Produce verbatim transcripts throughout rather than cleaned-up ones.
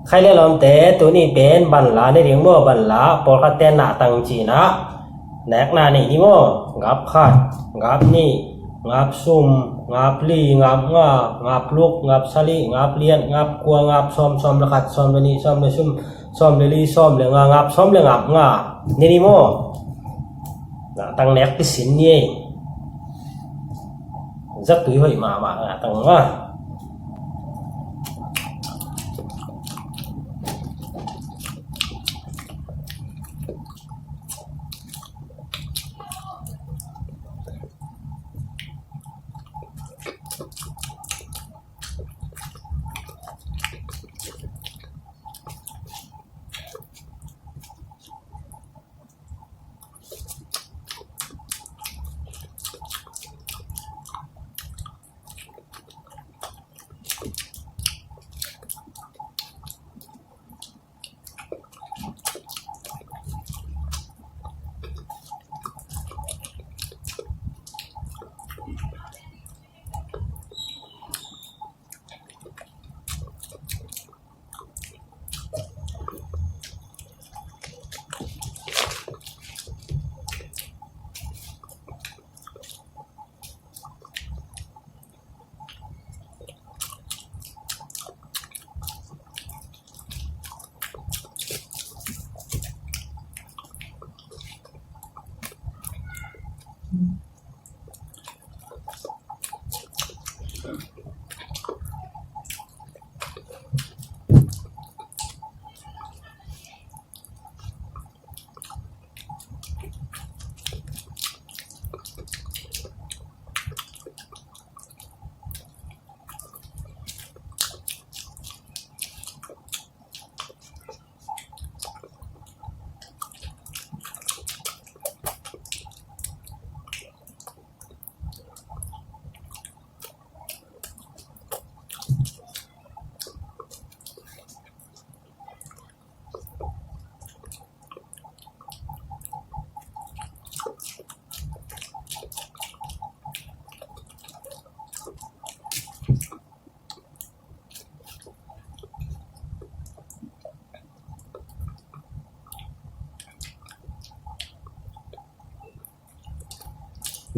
Khai le lawmte, tuni pen banla ne ding maw, banla pawlkhatte na tang cina. Nekna nei ni maw, ngap khat, ngap nih, ngap sum, ngap li, ngap nga, ngap luk, ngap sali, ngap liat, ngap kua, ngap sawm, sawm le khat, sawm le nih, sawm le sum, sawm le li, sawm le nga, ngap sawm le ngap nga. Ne ni maw. Na tang nek kisin ni ei. Zatui hoih mahmah na tang nga.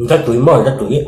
Zatui maw, zatui.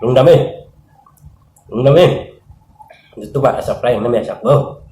Lungdam e. Lungdam e. Youtube ah subscribe na meh sak bo.